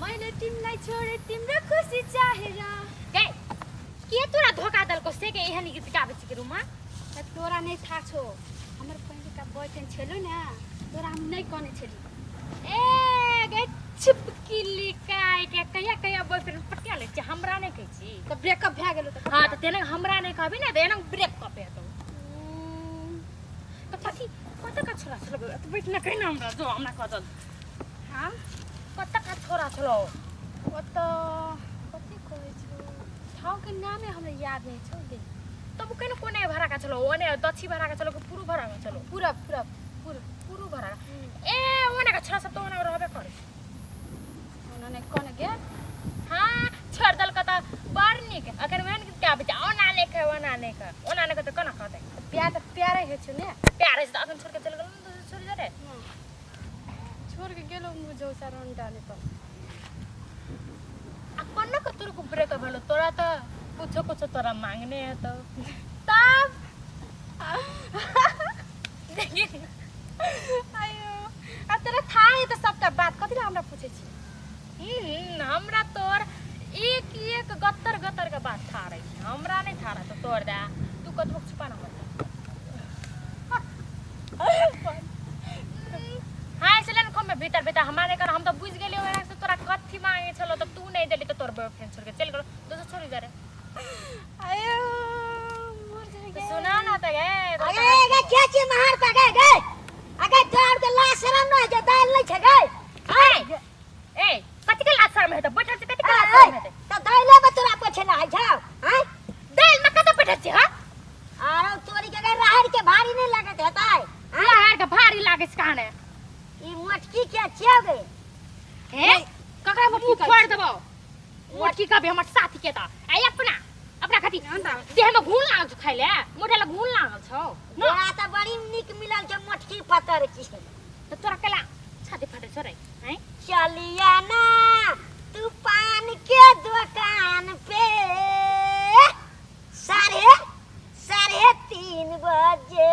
मैले तिमीलाई छोडे तिम्रो खुसी चाहेर। गै के तोरा धोका देलको से के एहन गीत गाबै छी के रूमा? त तोरा नहि थाहा छौ, हमर पहिलुका बॉयफ्रेंड छेलौ ने, तोरा हम नहि कहने छली। ए गै छिपकिली काय के कहिया कहिया बॉयफ्रेंड पटिया लै छी, हमरा नहि कहै छी। तऽ ब्रेकअप भए गेलो तऽ। हाँ तऽ तेना हमरा नहि कहबी ने तऽ एना ब्रेकअप हेतौ। तऽ कथी कतऽ का छोरा छलो? तऽ बैठ ना, कहि ना हमरा, जो हमरा कह चल। हाँ कतऽ का छोरा छलो? ओतऽ कथी कहै छौ, ठाउके नामे हमरा याद नहि छौ गे। तब केन कोने भरा का छलो? ओने दक्षिण भरा का छलो कि पूर्व भरा का छलो? पूरब पूरब पूरब। पूर्व भरा का। ए ओने का छोरा सब तऽ ओने रहबे करे। ओना कोन गे? हाँ छोड़ देलक तऽ बड़ नीक। अखन वहन गीत गाबै छै, ओना नहि कह, ओना नहि कह, ओना नहि कह तऽ कोना कहतै? प्यार तऽ प्यारे होइ छौ ने। प्यार है तऽ अखन छोड़ के चल गेल ने दोसर छोड़ जरे। छोड़ के गेलो मुझे रंडा ने पर। आ कोना के तोर को ब्रेकअप भेलो? तोरा तऽ कुछो कुछो तोरा मांगने है तो तब देखी। आयो आ तोरा थाहा है तऽ सबटा बात कथी लए हमरा पूछै छी? हमरा तोर एक एक गत्तर गत्तर के बात था रही, हमरा नहीं था रहा तो तोर दा तू कतबो छुपा ना मत। हाँ इसलिए न में भीतर भीतर हमरा नहीं कर, हम तो बुझ गेलियो ओकरा से तोरा कथी मांगे छलो तो तू नहीं देली तो तोर बॉयफ्रेंड छोड़ के चल गेलो दोसर छोड़ी जा रे। आयो मर जाए। तो सुना ना त गे। अगे गे के छी मारता गे गे? अगे तोरा के लाज शरम न छै, दाल नै छै गे? ए ए कथी के लाज शरम हेतै? बैठल छी कथी के लाज शरम हेतै? त दाइले में तोरा पोछे ना है छौ? हैं दाल में कत बैठल छी? हां आरो तोरी के गे राहड़ के भारी नहीं लगत हेतै? राहड़ के भारी लागै छै कहाने। ई मोटकी के छियौ गे? ए ककरा मोटकी मुंह कहै फोड़ छी? देबौ मोटकी कहबे हमर साथी के त आ अपना अपना खाती देह में घून लागल छौ, खाइ ले मोटा ले घून लागल छौ न। तोरा त बड़ी नीक मिलल छै मोटकी पतर की। त तोरा केला छाती फाटे छौ रे? हैं चलिया ना तू पान के दुकान पे साढ़े 3:30 बजे।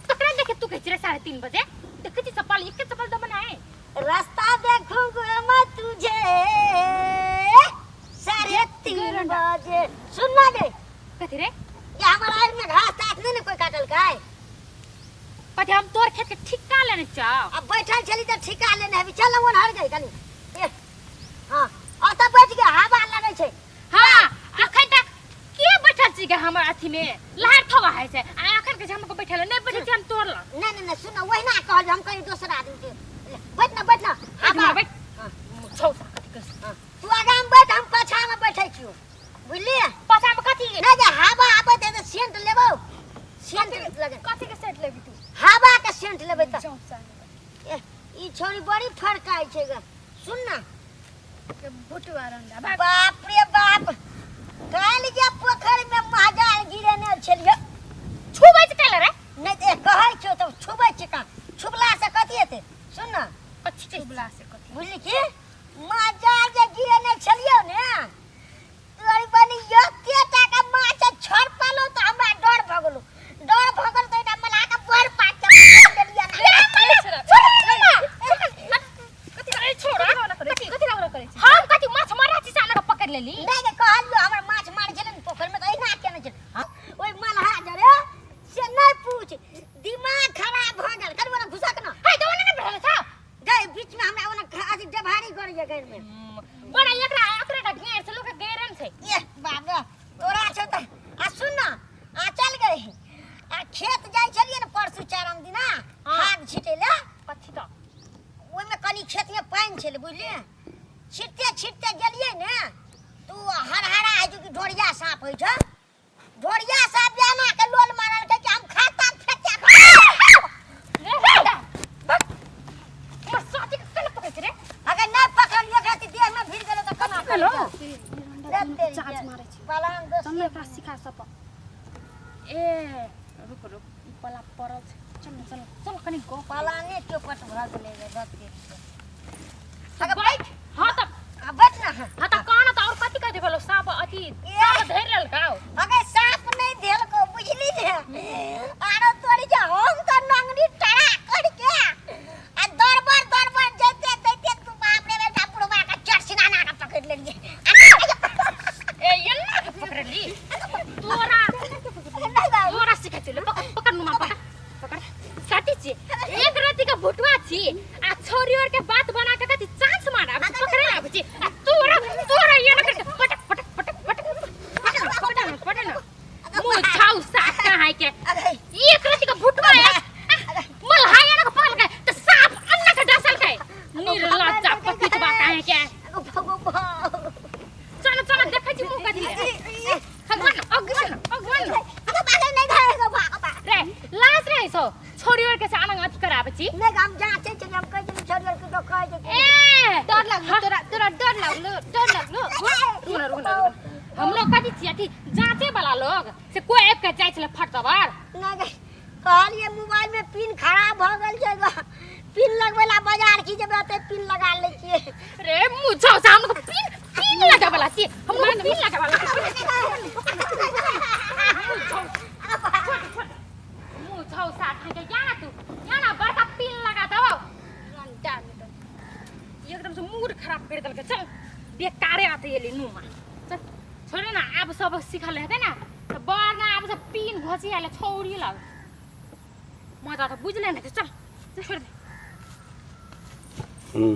तकरा देखे तू कहै छी रे 3:30 बजे? देखै छी चप्पल एक चप्पल दबन है। रास्ता देखूंगा मैं तुझे 3:30 बजे। सुन ना गे। कथी रे? ये हमारा आड़ में घास तास नहीं ने कोई काटल का है? कथी हम तोर खेत के ठिका लेने चाव? अब बैठल छली त ठिका लेने हबी, चल ओन हर गई कनी। ए, हाँ ओतऽ बैठ के हवा लगै छै। हाँ अखन तक के बैठल छी के हमर अथी में लहर थवा है छै आ अखन के हमको बैठल नहीं बैठल छी हम तोर ल। नहीं नहीं नहीं सुन वहिना कहल हम कहीं दोसर आदमी के। ले, बैठ ना बैठ ना। हवा हवा बैठ। हाँ। छौ सा कथी कस। हाँ, तू आगाँ में बैठ, हम पाछा में बैठै छियौ, बुझलियै? पाछा में कथी? नहीं जे हवा आबैत है तऽ सेंट लेबौ, सेंट लगे। कथी के सेट लेबी तू? हवा के सेंट लेबै तऽ। चौसा। ए, ई छौरी बड़ी फड़काइ छै गे। सुन ना के भुटुआ रंडा भाग। बाप रे बाप, काल्हि जे पोखरि में महाजाल गिरेने छलियै। छुबै छै काल्हि रे? नहि तऽ कहै छियौ तऽ छुबै छै कहाँ? छुबला से कथी हेतै? सुन ना। कथी छै? छुबला से कथी? बुझली की महाजाल जे गिरेने छलियौ ने, तोरी बनी एते टाका माछ छड़ पालो तऽ हमरा डर भऽ गेलो। डर भऽ गेल तऽ एकटा मलाह के बड़ पात के देलियै ना। कथी करै छोरा? कथी कथी लगा करै छी? हम कथी माछ मारै छी से अना पकड़ लेली? नहि नहि कहलियौ हमर माछ मारै छलै ने पोखरि में तऽ एहिना केने छलै। हाँ, ओहि मलहा जरे से नहि पूछ, दिमाग खराब भऽ गेल। कनि ओना घुसा के ना। हे तो ओना नहि भेल छौ। गई बीच में हमरा ओना अथी डभारी करैया गैर में। बड़ा एकरा एकरा टा घेर छै, लोक के घेरन छै। ए बाबा तोरा छौ तऽ आ सुन ना, आ चल गई आ खेत जाइ छलियै ने परसू चारम दिना। हाँ। खाद छिटै लए। कथी तऽ? ओहिमे कनि खेतमे पानि छलै बुझलियै, छिटते छिटते गेलियै ने तू हरहरा होइ छै कि ढोरिया साँप होइ छै, ढोरिया साँप एना के लोल मारलकै कि हम खाता फेंके। रे बेटा, बक। हमर साथी के केना पकड़ै छै रे? अगर नहि पकड़लियै एकरा तऽ देहमे भिड़ गेलै तऽ केना हेलो। करतै? चार्ज मारै छै। पलांग दोस्त। चल ना एकरा सिखा सप। ए रुक रुक, ई पला पड़ल छै, चल न चल चल कनि गप। पलांगे चौपट भऽ गेलै रे दस के। अगर बैठ। हाँ त आ बैठ ना। हाँ त कान त और कथी कथी भेलो? साँप अथी साँप धरि लेलकौ? अगर साँप नहीं धेलकौ बुझली ने, आरो तोरी जे हम तऽ नंगरी टरा करके आ दरबर दरबर जैते जैते तू बाप रे बेटा बुढ़वा के चरसिना भुटवा छी आ छोरी और के बात बना के कथी चांस मार आबै छी, पकड़े आबै छी आ तोरा तोरा ये न करके पटक पटक पटक पटक पटक पटक पटक मुँह छाउ साफ कहाँ के अरे एक रति के भुटवा है मल्हाया न पकड़ के त साफ अन्ना के डसल के निर्लज्जा पतितवा काहे के अगो चल चल देखै छी मुँह कथी अगवन अगवन अगवन अगो बागे नहीं खाएगा बाबा रे लाज रे सो छोरी और के से आनंग अथी कराबै छी नहीं हम जाचे छी हम कहै छी छोड़ के तो कहै छी ए डर लागलो तोरा तोरा डर लागलो डर लागलो रुक ना रुक ना रुक ना। हम लोग कथी छी अथी जांचे वाला लोग से कोई आबि के जाइ छलै फट दबार नहीं कहलिए मोबाइल में पिन खराब भ गेल छै ग पिन लगबै ला बाजार की जेबै ओते पिन लगा लै छियै रे मुँह छौ से हम लोग पिन पिन लगाबै वाला छी हम लोग पिन लगाबै वाला मुँह छौ साथ के या ना तू या ना बड़का पिन लगा दो रंडा में तो एकदम से मूड खराब कर देलकै चल बेकारे आते एली नुमा चल छोड़े ना आब सब सिखल हेतै ना तऽ बड़ ना आब सब पिन घोसी आयल छौड़ी लग मजा तऽ बुझले ने चल चल छोड़ दे हम्म।